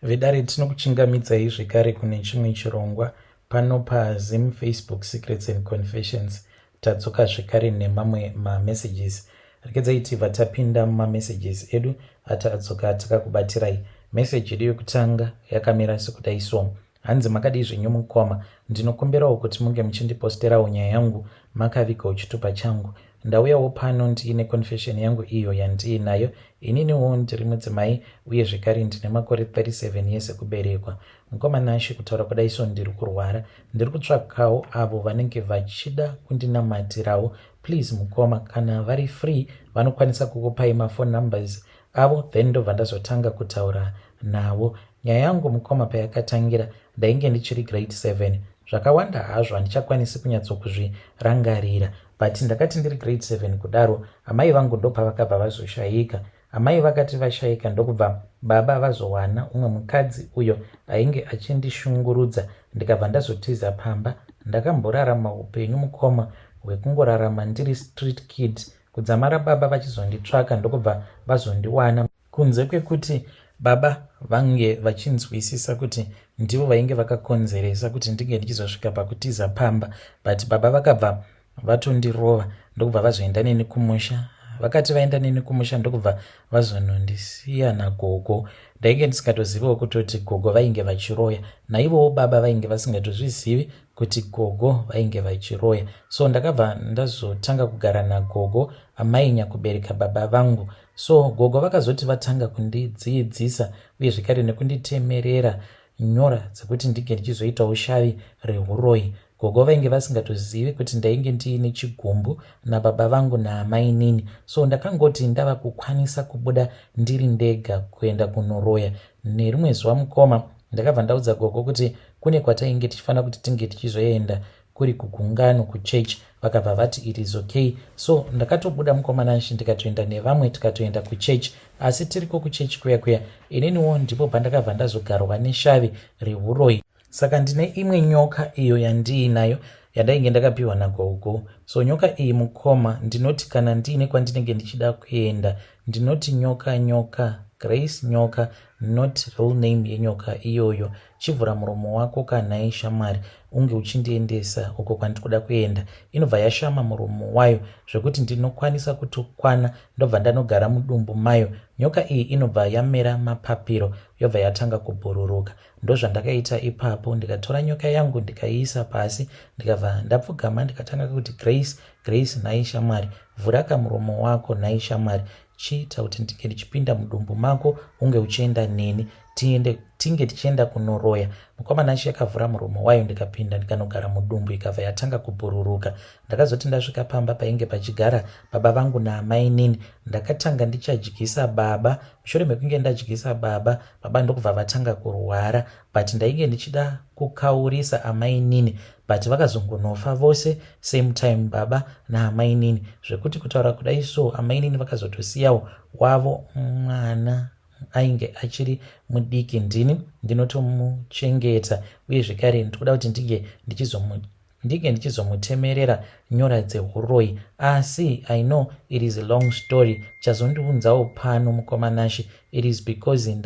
Vedare tinokuchingamidzai zvekare kune chimwe chirongwa pano paZim Facebook Secrets and Confessions. Tadzoka zvekare nemamwe mamessages. Regedzai tibva tapinda mumamessages edu atadzoka takakubatirai. Message yedu yekutanga yakamira sekudai so. Hanzi makadii zvenyu mukoma, ndinokumbirawo kuti munge muchindiposterawo nyaya yangu makavigawo chitupa changu. Ndauyawo pano ndiine confession yangu iyo yandiinayo. Ininiwo ndiri mudzimai uye zvekare ndine makore 37 years ekuberekwa. Mukoma Nashe kutaura kudai so ndiri kurwara. Ndiri kutsvakawo avo vanenge vachida kundinamatirawo. Please mukoma kana vari free vanokwanisa kukupai maphone numbers avo then ndobva ndazotanga kutaura navo. Nyaya yangu mukoma payakatangira ndainge ndichiri grade 7. Zvakawanda hazvo handichakwanisi kunyatsokuzvirangarira but ndakati ndiri grade 7 kudaro amai vangu ndopavakabva vazoshayika. Amai vakati vashayika ndokubva baba vazowana umwe mukadzi uyo ainge achindishungurudza ndikabva ndazotiza pamba. Ndakamborarama upenyu mukoma hwekungorarama ndiri street kid kudzamara baba vachizonditsvaka ndokubva vazondiwana. Kunze kwekuti baba vange vachinzwisisa kuti ndivo vainge vakakonzeresa kuti ndinge ndichizosvika pakutiza pamba but baba vakabva vatondirova ndokubva vazoenda neni kumusha. Vakati vaenda neni kumusha ndokubva vazonondisiya nagogo. Ndainge ndisingatoziviwo kutoti gogo vainge vachiroya, naivowo baba vainge vasingatozvizivi kuti gogo vainge vachiroya. So ndakabva ndazotanga kugara nagogo amai nyakubereka baba vangu. So gogo vakazoti vatanga kundidziidzisa uye zvekare nekunditemerera nyora dzekuti ndinge ndichizoitawo shavi rehuroyi. Gogo vainge vasingatozivi kuti ndainge ndiine chigumbu nababa vangu naamainini. So ndakangoti ndava kukwanisa kubuda ndiri ndega kuenda kunoroya. Nerimwe zuva mukoma ndakabva ndaudza gogo kuti kune kwatainge tichifanira kuti tinge tichizoenda kuri kugungano kuchurch. Vakabva vati it is okay. So ndakatobuda mukoma Nashe ndikatoenda nevamwe tikatoenda kuchurch. Asi tiriko kuchurch kuya kuya ininiwo ndipo pandakabva ndazogarwa neshavi rehuroyi. Saka ndine imwe nyoka iyo yandiinayo yandainge ndakapiwa nagogo. So nyoka iyi mukoma ndinoti kana ndiine kwandinenge ndichida kuenda ndinoti nyoka nyoka Grace nyoka not real name yenyoka iyoyo. Chivhura muromo wako kanhai shamwari unge uchindiendesa uko kwandiri kuda kuenda. Inobva yashama muromo wayo zvekuti ndinokwanisa kutokwana ndobva ndanogara mudumbu mayo. Nyoka iyi inobva yamera mapapiro yobva yatanga kubhururuka. Ndozvandakaita ipapo ndikatora nyoka yangu ndikaiisa pasi ndikabva ndapfugama ndikatanga kuti Grace, Grace nhai shamwari vhura kamuromo wako nhai shamwari chiita kuti ndinge ndichipinda mudumbu mako unge uchienda neni tiende tinge tichienda kunoroya. Mukoma Nashe yakavhura muromo wayo ndikapinda ndikanogara mudumbu ikabva yatanga kubhururuka. Ndakazoti ndasvika pamba painge pachigara baba vangu naamainini ndakatanga ndichadyisa baba. Mushure mekunge ndadyisa baba, baba ndokubva vatanga kurwara but ndainge ndichida kukaurisa amainini but vakazongonofa vose same time baba naamainini zvekuti kutaura kudai so amainini vakazotosiyawo wavo mwana ainge achiri mudiki ndini ndinotomuchengeta uye zvekare ndikuda kuti ndinge ndichizomu ndinge ndichizomutemerera nyora dzehuroyi asi I know it is a long story chazondiunzawo pano mukoma Nashe it is because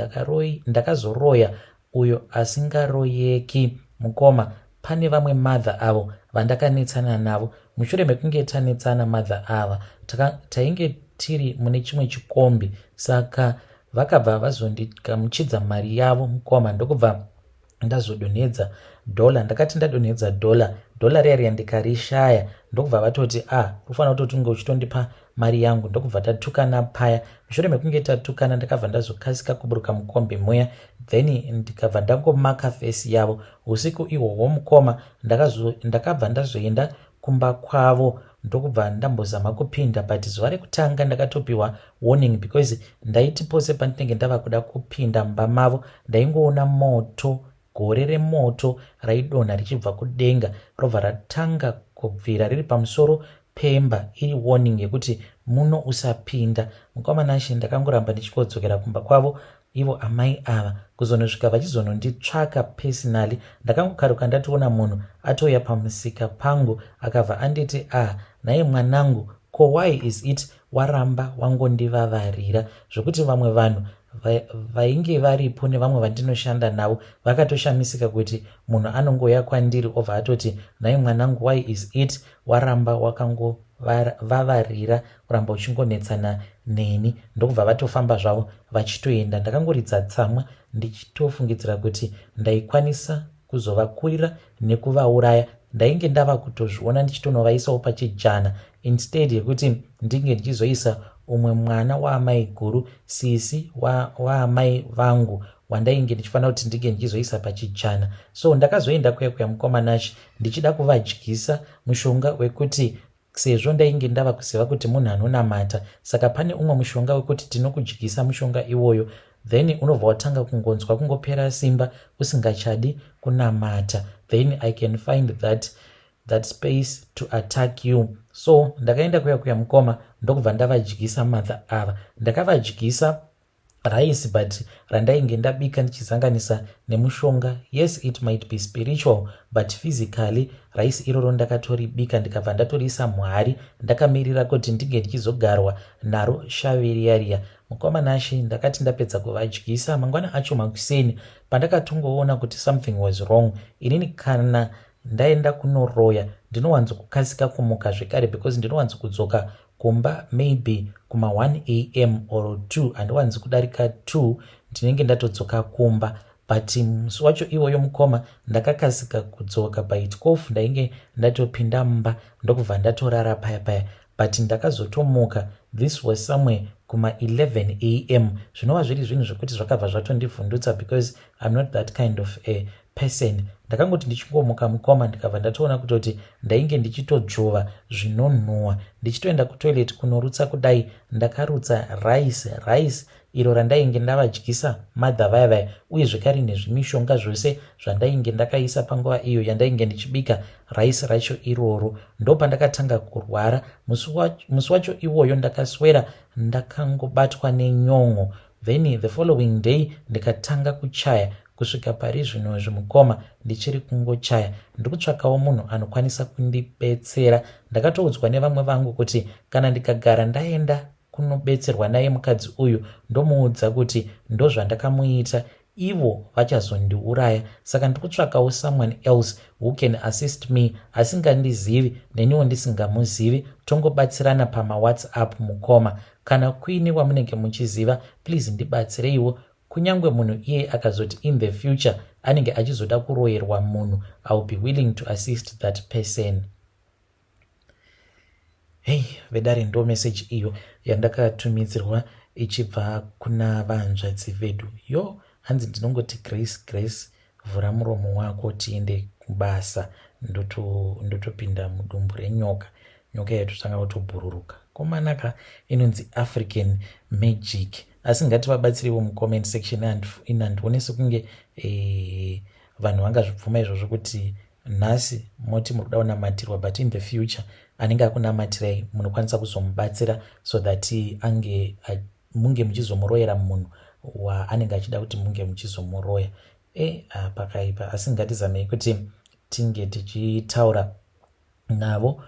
ndakazoroya uyo asingaroyeki mukoma pane vamwe mother avo vandakanetsana navo mushure mekunge tanetsana mother ava tainge tiri mune chimwe chikombi saka vakabva vazondigamuchidza mari yavo mukoma ndokubva ndazodonhedza dollar. Ndakati ndadonhedza dollar, dollar riya riya ndikarishaya ndokubva vatoti a ah, ufanira kutoti unge uchitondipa mari yangu ndokubva tatukana paya. Mushure mekunge tatukana ndakabva ndazokasika kuburuka mukombi muya then ndikabva ndangomaka fesi yavo. Usiku ihwohwo mukoma ndakabva ndazoenda kumba kwavo ndokubva ndambozama kupinda but zuva rekutanga ndakatopiwa warning because ndaiti pose pandinenge ndava kuda kupinda mumba mavo ndaingoona moto gore remoto raidonha richibva kudenga robva ratanga kubvira riri pamusoro pemba iri warning yekuti muno usapinda. Mukoma Nashe ndakangoramba ndichikodzokera kumba kwavo ivo amai ava kuzonosvika vachizononditsvaka personally. Ndakangokaruka ndatoona munhu atouya pamusika pangu akabva anditi ah nhai mwanangu ko why is it waramba wangondivavarira zvekuti vamwe vanhu Vainge varipo nevamwe vandinoshanda navo vakatoshamisika kuti munhu anongouya kwandiri obva atoti, "Nhai mwanangu, why is it waramba wakangovavarira kuramba uchingonetsana neni?" Ndokubva vatofamba zvavo vachitoenda. Ndakangoridza tsamwa ndichitofungidzira kuti ndaikwanisa kuzovakurira nekuvauraya. Ndainge ndava kutozviona ndichitonovaisawo pachijana instead yekuti ndinge ndichizoisa umwe mwana waamai guru, sisi waamai vangu, wandainge ndichifanira kuti ndinge ndichizoisa pachijana. So ndakazoenda kuya kuya, mukoma Nashi, ndichida kuvadyisa mushonga wekuti sezvo ndainge ndava kuziva kuti munhu anonamata, saka pane umwe mushonga wekuti tinokudyisa mushonga iwoyo, then unobva watanga kungonzwa kungopera simba, usingachadi kunamata, then I can find that space to attack you. So ndakaenda kuya kuya, mukoma, ndokubva ndavadyisa mother ava. Ndakavadyisa rice, but randainge ndabika ndichizanganisa nemushonga. Yes, it might be spiritual, but physically rice iroro ndakatoribika, ndikabva ndatoriisa muhari, ndakamirira kuti ndinge ndichizogarwa naro shavi riya riya. Mukoma Nashi, ndakati ndapedza kuvadyisa, mangwana acho makuseni pandakatongoona kuti something was wrong. Inini kana ndaenda kunoroya ndinowanzokukasika kumuka zvekare, because ndinowanzokudzoka kumba maybe kuma1 am or 2. Handiwanzi kudarika 2, ndinenge ndatodzoka kumba. But musi wacho iwoyo, mukoma, ndakakasika kudzoka. By 12 ndainge ndatopinda mumba, ndokubva ndatorara paya paya. But ndakazotomuka, this was somewhere kuma11 am, zvinova zviri zvinhu zvekuti zvakabva zvatondivhundutsa, because I'm not that kind of a person. Ndakangoti ndichingomuka, mukoma, ndikabva ndatoona kutoti ndainge ndichitodzvova zvinonhuhwa. Ndichitoenda kutoilet kunorutsa kudai, ndakarutsa rice, rice iro randainge ndavadyisa mother vaya vaya, uye zvekare nezvimishonga zvose zvandainge ndakaisa panguva iyo yandainge ndichibika rice racho iroro. Ndopandakatanga kurwara musi wacho iwoyo. Ndakaswera ndakangobatwa nenyon'o, then the following day ndikatanga kuchaya. Kusvika pari zvino zvimukoma, ndichiri kungochaya. Ndiri kutsvakawo munhu anokwanisa kundibetsera. Ndakatoudzwa nevamwe vangu kuti kana ndikagara ndaenda kunobetserwa naye mukadzi uyu, ndomuudza kuti ndozvandakamuita, ivo vachazondiuraya. Saka ndiri kutsvakawo someone else who can assist me, asingandizivi, neniwo ndisingamuzivi, tongobatsirana pamaWhatsApp. Mukoma, kana kuine wamunenge muchiziva, please ndibatsireiwo. Kunyange munhu iye akazoti in the future anenge achizoda kuroyerwa munhu, I will be willing to assist that person. Hei vedare, ndo meseji iyo yandakatumidzirwa ichibva kuna vanzvadzi vedu. Yo, hanzi ndinongoti, "Grace, Grace, vhura muromo wako tiende kubasa." Ndotopinda mudumbu renyoka, nyoka yatotanga kutobhururuka. Komanaka inonzi African magic, asi ngativabatsireiwo mucomment section. Ini handione sekunge vanhu vangazvibvuma izvozvo kuti nhasi moti muri kuda kunamatirwa, but in the future anenge akunamatirai munokwanisa kuzomubatsira so that ange munge muchizomuroyera munhu waanenge achida kuti munge muchizomuroya. Pakaipa, asi ngatizamei kuti tinge tichitaura navo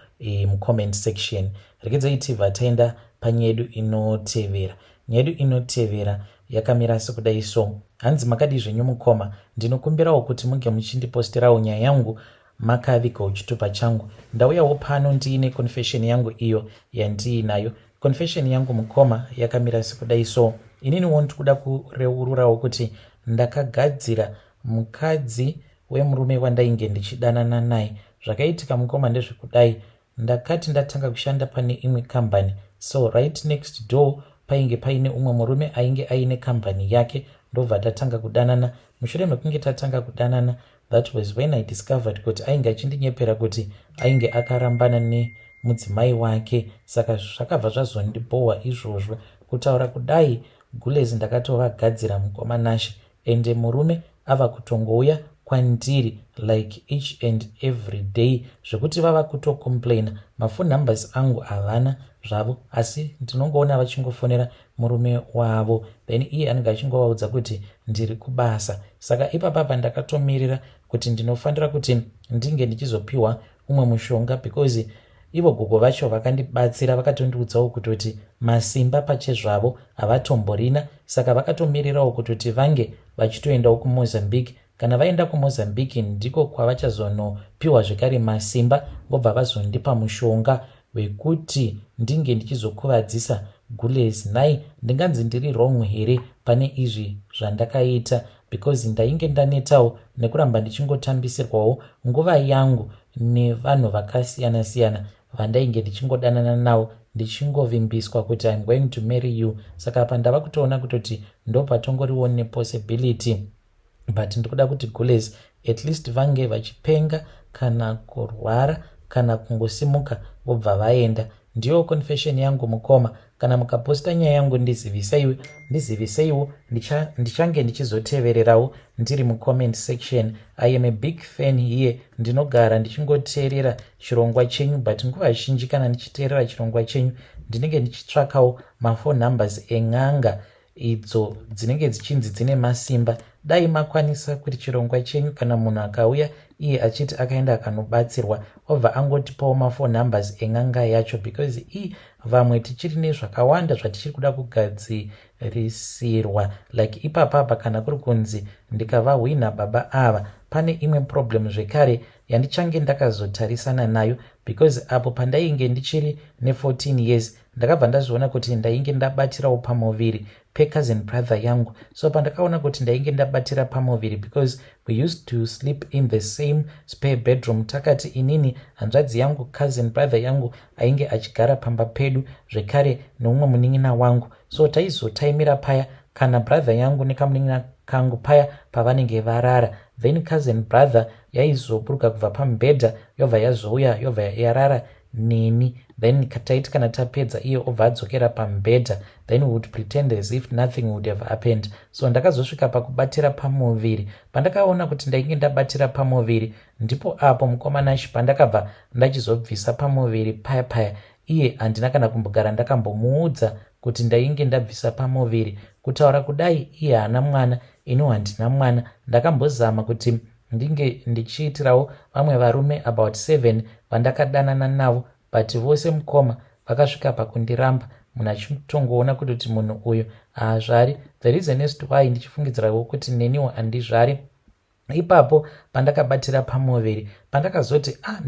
mucomment section. Regedzai tibva taenda panyaya yedu inotevera. Nyaya yedu inotevera yakamira sekudai so. Hanzi, "Makadii zvenyu mukoma? Ndinokumbirawo kuti munge muchindiposterawo nyaya yangu makavigawo chitupa changu. Ndauyawo pano ndiine confession yangu iyo yandiinayo. Confession yangu, mukoma, yakamira sekudai so. Ininiwo ndikuda kureururawo kuti ndakagadzira mukadzi wemurume wandainge ndichidanana naye. Zvakaitika, mukoma, ndezvekudai. Ndakati ndatanga kushanda pane imwe kambani, so right next door painge paine umwe murume ainge aine kambani yake. Ndobva tatanga kudanana. Mushure mekunge tatanga kudanana, that was when I discovered kuti ainge achindinyepera kuti ainge akarambana nemudzimai wake. Saka zvakabva zvazondibhohwa izvozvo. Kutaura kudai, gules ndakatovagadzira, mukoma Nashe, ende murume ava kutongouya kwandiri like each and every day, zvekuti vava kutocomplaina. Maphone numbers angu havana zvavo, asi ndinongoona vachingofonera murume wavo, then iye anenge achingovaudza kuti ndiri kubasa. Saka ipapapa ndakatomirira kuti ndinofanira kuti ndinge ndichizopiwa umwe mushonga because Ivo gogo vacho vakandibatsira vakatondiudzawo kutoti masimba pachezvavo havatomborina saka vakatomirirawo kutoti vange vachitoendawo kuMozambique. Kana vaenda kuMozambique ndiko kwavachazonopiwa zvekare masimba vobva vazondipa mushonga wekuti ndinge ndichizokuvadzisa Gulez. Nhai ndinganzi ndiri wrong here pane izvi zvandakaita because ndainge ndanetawo nekuramba ndichingotambisirwawo nguva yangu nevanhu vakasiyana siyana vandainge ndichingodanana navo ndichingovimbiswa kuti I'm going to marry you. Saka apa ndava kutoona kutoti ndopatongoriwo nepossibility but ndikuda kuti Gulez at least vange vachipenga kana kurwara kana kungosimuka vobva vaenda. Ndiyo confession yangu mukoma. Kana mukaposta nyaya yangu ndiziviseiwo, ndiziviseiwo ndichange ndichizotevererawo ndiri mucomment section. I am a big fan here. Ndinogara ndichingoteerera chirongwa chenyu but nguva zhinji kana ndichiteerera chirongwa chenyu ndinenge ndichitsvakawo maphone numbers en'anga idzo dzinenge dzichinzi dzine masimba. Dai makwanisa kuti chirongwa chenyu kana munhu akauya iye achiti akaenda akanobatsirwa obva angotipawo maphone numbers en'anga yacho because i vamwe tichiri nezvakawanda zvatichiri kuda kugadzirisirwa like ipapapa kana kuri kunzi ndikavahwina baba ava pane imwe problem zvekare yandichange ndakazotarisana nayo because apo pandainge ndichiri ne14 years ndakabva ndazviona kuti ndainge ndabatirawo pamuviri pecousin brother yangu. So pandakaona kuti ndainge ndabatira pamuviri because we used to sleep in the same spare bedroom, takati inini, hanzvadzi yangu, cousin brother yangu ainge achigara pamba pedu zvekare neumwe munin'ina wangu. So taizotaimira paya kana brother yangu nekamunin'ina kangu paya pavanenge varara, then cousin brother yaizoburuka kubva pamubhedha yobva yazouya yobva yarara neni. Then taiti kana tapedza iye obva adzokera pamubhedha, then we would pretend as if nothing would have happened. So ndakazosvika pakubatira pamuviri. Pandakaona kuti ndainge ndabatira pamuviri ndipo apo mukomanashi pandakabva ndachizobvisa pamuviri paya paya. Iye handina kana kumbogara ndakambomuudza kuti ndainge ndabvisa pamuviri. Kutaura kudai iye haana mwana, iniwo handina mwana. Ndakambozama kuti ndinge ndichiitirawo vamwe varume about 7 vandakadanana navo but vose mukoma vakasvika pakundiramba, munhu achitongoona kutoti munhu uyu haazvari. The reason as to why ndichifungidzirawo kuti neniwo handizvari, ipapo pandakabatira pamuviri, pandakazoti ah,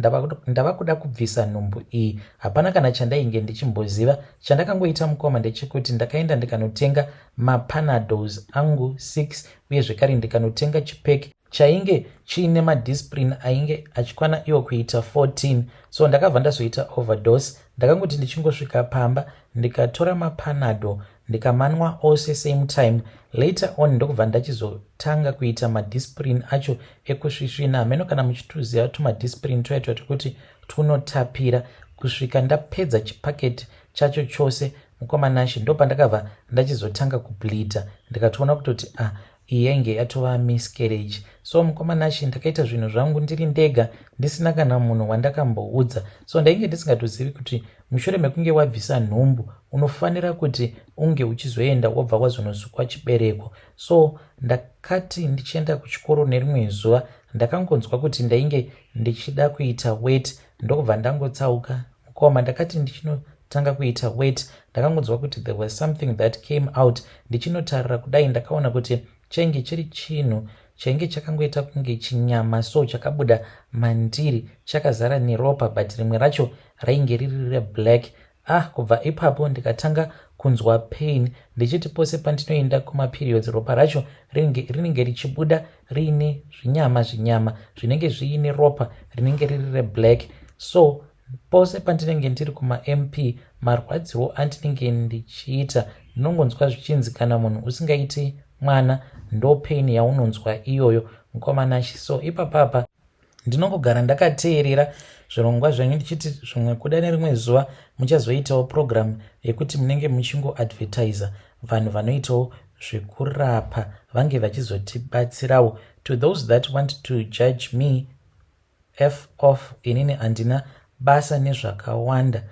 ndava kuda kubvisa nhumbu iyi, hapana kana chandainge ndichimboziva. Chandakangoita mukoma ndechekuti ndakaenda ndikanotenga mapanados angu 6 uye zvekare ndikanotenga chipeki chainge chiine madisprin ainge achikwana iwo kuita 14. So ndakabva ndazoita overdose. Ndakangoti ndichingosvika pamba ndikatora mapanado ndikamanwa ose same time. Later on ndokubva ndachizotanga kuita madisprin acho ekusvisvina. Hameno kana muchituziva tumadisprin twaitwa twekuti tunotapira, kusvika ndapedza chipaketi chacho chose mukomanashi. Ndo pandakabva ndachizotanga kubleeda, ndikatoona kutoti ah, iyi yainge yatova miscarriage. So mukomanashi, ndakaita zvinhu zvangu ndiri ndega ndisina kana munhu wandakamboudza. So ndainge ndisingatozivi kuti mushure mekunge wabvisa nhumbu unofanira kuti unge uchizoenda wobva wazonosukwa chibereko. So ndakati ndichienda kuchikoro nerimwe zuva ndakangonzwa kuti ndainge ndichida kuita wet, ndokubva ndangotsauka mukoma. Ndakati ndichinotanga kuita wet ndakangonzwa kuti there was something that came out. Ndichinotarira kudai ndakaona kuti chainge chiri chinhu chainge chakangoita kunge chinyama, so chakabuda mandiri chakazara neropa, but rimwe racho rainge riri reblack. Ah, kubva ipapo ndikatanga kunzwa pain, ndichiti pose pandinoenda kumaperiods ropa racho rinenge richibuda riine zvinyama zvinyama zvinenge zviine ropa rinenge riri reblack. So pose pandinenge ndiri kumaMP marwadziwo andinenge ndichiita, ndinongonzwa zvichinzi kana munhu usingaiti mwana ndo pain yaunonzwa iyoyo mukomanashi. So ipapapa ndinongogara ndakateerera zvirongwa zvenyu ndichiti zvimwe kuda nerimwe zuva muchazoitawo program yekuti munenge muchingoadvertisa vanhu vanoitawo zvekurapa vange vachizotibatsirawo. To those that want to judge me, f off. Inini handina basa nezvakawanda.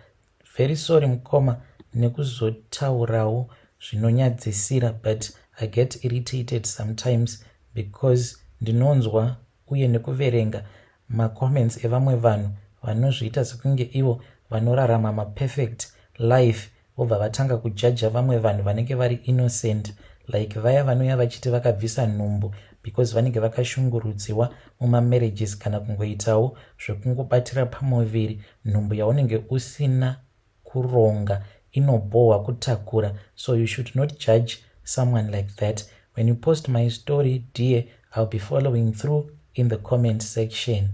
Very sorry mukoma nekuzotaurawo zvinonyadzisira, but I get irritated sometimes because ndinonzwa uye nekuverenga macomments evamwe vanhu vanozviita sekunge ivo Vanorarama maperfect life vobva vatanga kujaja vamwe vanhu vanenge vari innocent, like vaya vanouya vachiti vakabvisa nhumbu because vanenge vakashungurudziwa mumamarriages kana kungoitawo zvekungobatira pamuviri. Nhumbu yaunenge usina kuronga inobhohwa kutakura, so you should not judge someone like that. When you post my story, dear, I'll be following through in the comment section.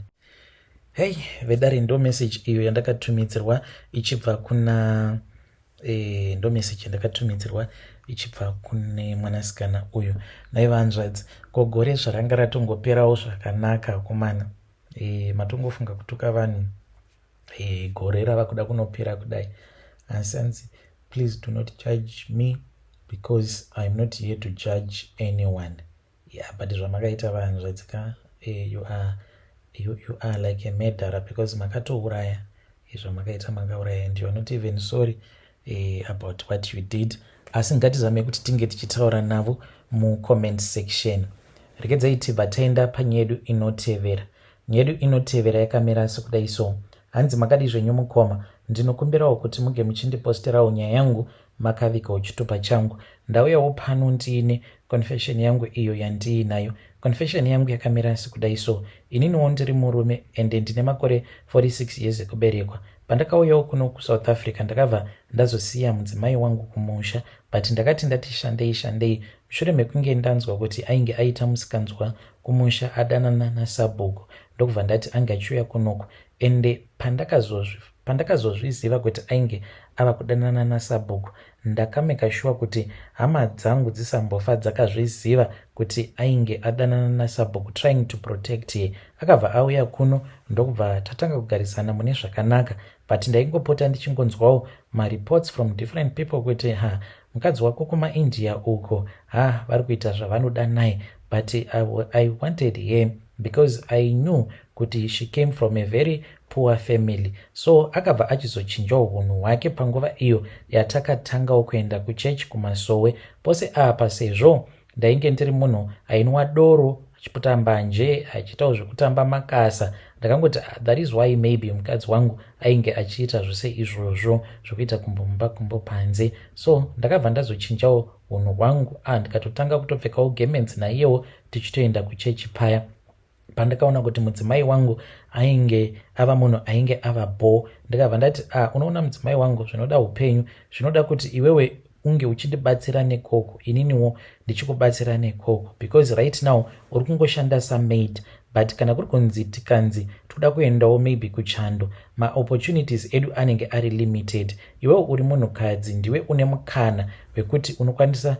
Hei vedare, ndo message iyo yandakatumidzirwa ichibva kuna ndo message yandakatumidzirwa ichibva kune mwanasikana uyu. Naivanzvadzi, kogore zvaranga ratongoperawo zvakanaka kumana matongofunga kutuka vanhu gore rava kuda kunopera kudai. Asi anzi, "Please do not judge me because I'm not here to judge anyone." Yeah, but zvamakaita vanhu zvadzika, you are like a murderer because makatouraya. Zvamakaita, makauraya, and you are not even sorry about what you did. Asi ngatizame kuti tinge tichitaura navo mucomment section. Regedzai tibva taenda panyaya yedu inotevera. Nyaya yedu inotevera yakamira sekudai. So hanzi, "Makadi zvenyu mukoma? Ndinokumbirawo kuti muge muchindiposterawo nyaya yangu makavigawo chitupa changu. Ndauyawo pano ndiine confession yangu iyo yandiinayo. Confession yangu yakamira sekudai. So ininiwo ndiri murume ende ndine makore 46 years ekuberekwa. Pandakauyawo kuno kuSouth Africa, ndakabva ndazosiya mudzimai wangu kumusha, but ndakati ndati shandei shandei, mushure mekunge ndanzwa kuti ainge aita musikanzwa kumusha, adanana nasabhuku, ndokubva ndati ange achiuya kunoku. Ende pandakazozviziva kuti ainge ava kudanana nasabhuku, ndakameka sure kuti hama dzangu dzisambofa dzakazviziva kuti ainge adanana nasabhuku, trying to protect her. Akabva auya kuno, ndokubva tatanga kugarisana mune zvakanaka, but ndaingopota ndichingonzwawo mareports from different people kuti, 'Ha, mukadzi wako kumaIndia uko, ha, vari kuita zvavanoda naye.' But I wanted her because I knew kuti she came from a very poor family. So akabva achizochinjawo unhu hwake panguva iyo yatakatangawo kuenda kuchechi kumasowe pose apa. Sezvo ndainge ndiri munhu ainwa doro, achiputa mbanje, achiitawo zvekutamba makasa, ndakangoti, ah, that is why maybe mukadzi wangu ainge achiita zvose izvozvo zvokuita kumbomba kumbo panze. So ndakabva ndazochinjawo unhu hwangu, ah, ndikatotanga kutopfekawo garments naiyewo tichitoenda kuchechi. Paya pandakaona kuti mudzimai wangu ainge ava munhu ainge ava bo, ndikabva ndati, 'Ah, unoona mudzimai wangu, zvinoda upenyu zvinoda kuti iwewe unge uchindibatsira nekoko, ininiwo ndichikubatsira nekoko, because right now uri kungoshanda samaid, but kana kuri kunzi tikanzi toda kuendawo maybe kuchando, maopportunities edu anenge ari limited. Iwewo uri munhukadzi, ndiwe une mukana wekuti unokwanisa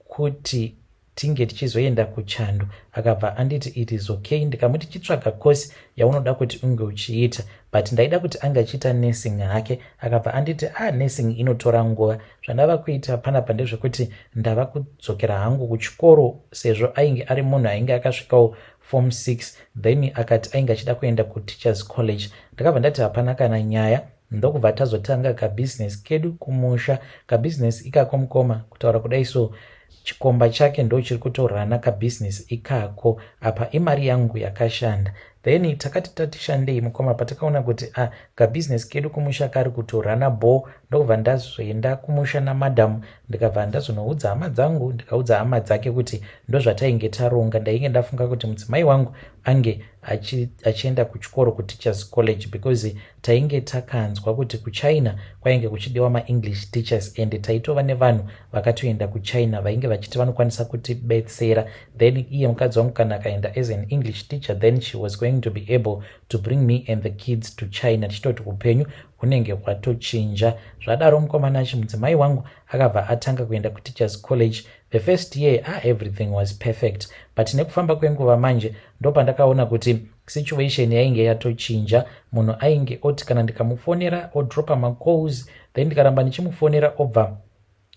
kuti tinge tichizoenda kuchando.' Akabva anditi it is okay. Ndikamuti chitsvaga course yaunoda kuti unge uchiita, but ndaida kuti ange achiita nursing hake. Akabva anditi, 'Ah, nursing inotora nguva. Zvandava kuita panapa ndezvekuti ndava kudzokera hangu kuchikoro.' Sezvo ainge ari munhu ainge akasvikawo form 6, then akati ainge achida kuenda kuteachers college. Ndakabva ndati hapana kana nyaya, ndokubva tazotanga kabhizinesi kedu kumusha. Kabhizinesi ikako mukoma, kutaura kudai so, chikomba chake ndo chiri kutorana kabhizinesi ikako. Apa imari yangu yakashanda. Then takati tatishandei mukoma, patakaona kuti, ah, kabhizinesi kedu kumusha kari kutorana bo, ndokubva ndazoenda kumusha namadhamu, ndikabva ndazonoudza hama dzangu, ndikaudza hama dzake kuti ndozvatainge taronga. Ndainge ndafunga kuti mudzimai wangu ange achienda kuchikoro, kuteachers college, because tainge takanzwa kuti kuChina kwainge kuchidiwa maEnglish teachers, and taitova nevanhu vakatoenda kuChina vainge vachiti vanokwanisa kutibetsera. Then iye mukadzi wangu kana akaenda as an English teacher, then she was going to be able to bring me and the kids to China, tichitoti upenyu hunenge hwatochinja. Zvadaro mukomana achi, mudzimai wangu akabva atanga kuenda kuteachers college. The first year, ah, everything was perfect, but nekufamba kwenguva manje ndopandakaona kuti situation yainge yatochinja. Munhu ainge oti kana ndikamufonera, odropa macalls, then ndikaramba ndichimufonera, obva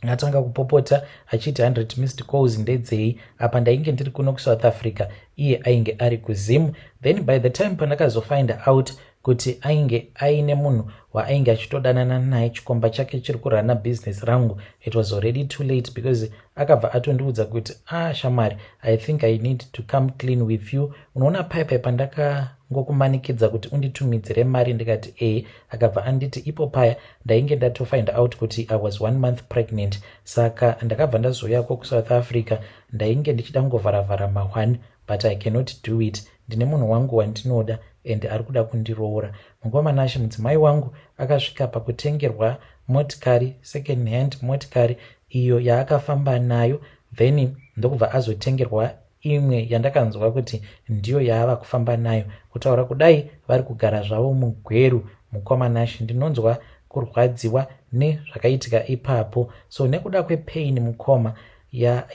atanga kupopota achiti 100 missed calls ndedzei? Apa ndainge ndiri kuno kuSouth Africa, iye ainge ari kuZim. Then by the time pandakazofind out Kuti ainge aine munhu waainge achitodanana naye, chikomba chake chiri kurana business rangu. It was already too late because akabva atondiudza kuti, "Ah, shamwari, I think I need to come clean with you. Unoona paipai pandakangokumanikidza kuti unditumidzire mari?" Ndikati, "E." Akabva anditi, "Ipo paya ndainge ndatofind out kuti I was one month pregnant, saka ndakabva ndazouyako kuSouth Africa. Ndainge ndichida kungovharavhara ma1, but I cannot do it. Ndine munhu wangu wandinoda and ari kuda kundiroora." Mukoma Nashe, mudzimai wangu akasvika pakutengerwa motikari, second hand motikari iyo yaakafamba nayo, then ndokubva azotengerwa imwe yandakanzwa kuti ndiyo yaava kufamba nayo. Kutaura kudai, vari kugara zvavo muGweru. Mukoma Nashe, ndinonzwa kurwadziwa nezvakaitika ipapo. So nekuda kwepain, mukoma,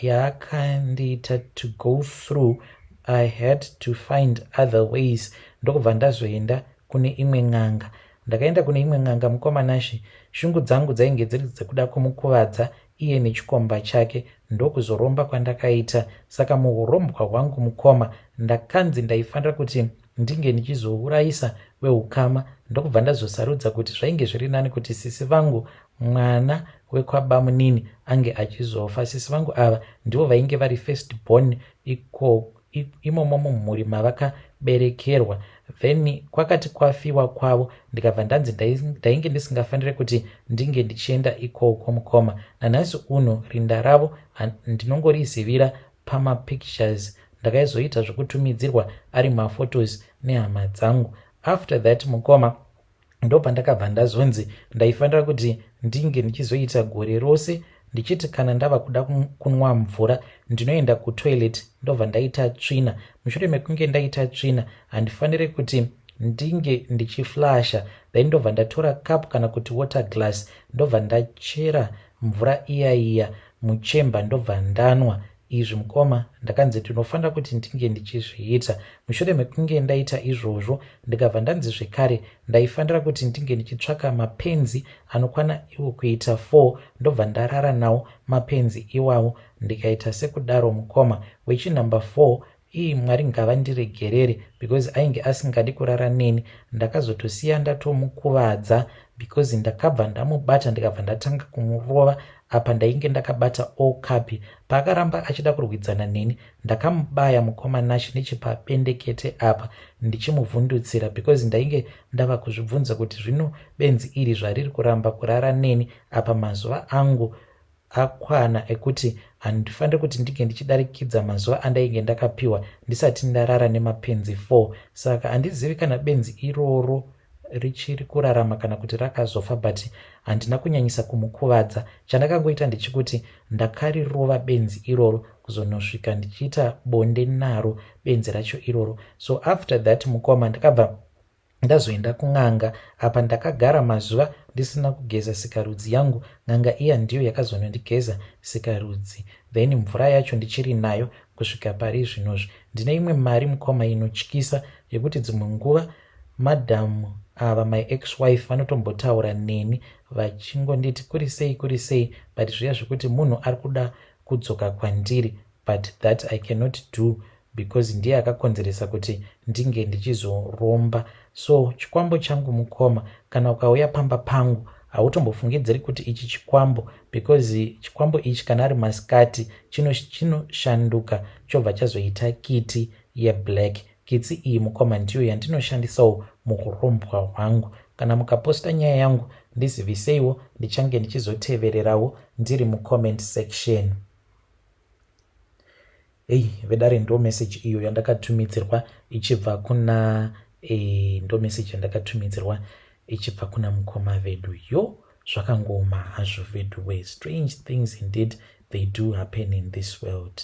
yaakandiita to go through, I had to find other ways. Ndokubva ndazoenda kune imwe n'anga. Ndakaenda kune imwe n'anga, mukoma Nashe. Shungu dzangu dzainge dziri dzekuda kumukuvadza iye nechikomba chake. Ndokuzoromba kwandakaita. Saka muurombwa hwangu, mukoma, ndakanzi ndaifanira kuti ndinge ndichizourayisa weukama. Ndokubva ndazosarudza kuti zvainge zviri nani kuti sisi vangu, mwana wekwabamunini, ange achizofa. Sisi vangu ava ndivo vainge vari first born imomo mumhuri mavakaberekerwa. Then kwakati kwafiwa kwavo, ndikabva ndanzi ndainge ndisingafaniri kuti ndinge ndichienda ikoko. Mukoma, nanhasi uno rinda ravo ndinongorizivira pamapictures. Ndakaizoita zvokutumidzirwa ari maphotos nehama dzangu. After that, mukoma, ndopandakabva ndazonzi ndaifanira kuti ndinge ndichizoita gore rose ndichiti kana ndava kuda kunwa mvura, ndinoenda kutoilet, ndobva ndaita tsvina. Mushure mekunge ndaita tsvina, handifaniri kuti ndinge ndichiflasha. Then ndobva ndatora cup kana kuti water glass, ndobva ndachera mvura iya iya muchemba, ndobva ndanwa. Izvi, mukoma, ndakanzi ndinofanira kuti ndinge ndichizviita. Mushure mekunge ndaita izvozvo, ndikabva ndanzi zvekare ndaifanira kuti ndinge ndichitsvaka mapenzi anokwana iwo kuita 4, ndobva ndarara nawo mapenzi iwawo. Ndikaita sekudaro, mukoma. Wechinumber 4 ii, Mwari ngavandiregerere, because ainge asingadi kurara neni. Ndakazotosiya ndatomukuvadza because ndakabva ndamubata, ndikabva ndatanga kumurova. Apa ndainge ndakabata okapi. Paakaramba achida kurwidzana neni, ndakamubaya, mukoma Nashi, nechepabendekete apa, ndichimuvhundutsira, because ndainge ndava kuzvibvunza kuti zvino benzi iri zvariri kuramba kurara neni, apa mazuva angu akwana ekuti handifaniri kuti ndinge ndichidarikidza mazuva andainge ndakapiwa ndisati ndarara nemapenzi 4. Saka handizivi kana benzi iroro richiri kurarama kana kuti rakazofa, but handina kunyanyisa kumukuvadza. Chandakangoita ndechikuti ndakarirova benzi iroro kuzonosvika ndichiita bonde naro benzi racho iroro. So after that, mukoma, ndakabva ndazoenda kun'anga. Apa ndakagara mazuva ndisina kugeza sikarudzi yangu. N'anga iya ndiyo yakazonondigeza sikarudzi, then mvura yacho ndichiri nayo kusvika pari zvinozvi. Ndine imwe mari, mukoma, inotyisa, yekuti dzimwe nguva madhamu ava, my ex wife, vanotombotaura neni vachingonditi, "Kuri sei, kuri sei?" But zviya zvekuti munhu ari kuda kudzoka kwandiri, but that I cannot do because ndiye akakonzeresa kuti ndinge ndichizoromba. So chikwambo changu, mukoma, kana ukauya pamba pangu, hautombofungidziri kuti ichi chikwambo, because chikwambo ichi kana ari masikati chinoshanduka, chobva chazoita kiti yeblack. Kitsi iyi, mukoma, ndiyo yandinoshandisawo muurombwa hwangu. Kana mukaposta nyaya yangu, ndiziviseiwo, ndichange ndichizotevererawo ndiri mucomment section. Ei vedare, ndo message iyo yandakatumidzirwa ichibva kuna ndo message yandakatumidzirwa ichibva kuna mukoma vedu. Yo, zvakangoma hazvo vedu we. Strange things indeed, they do happen in this world.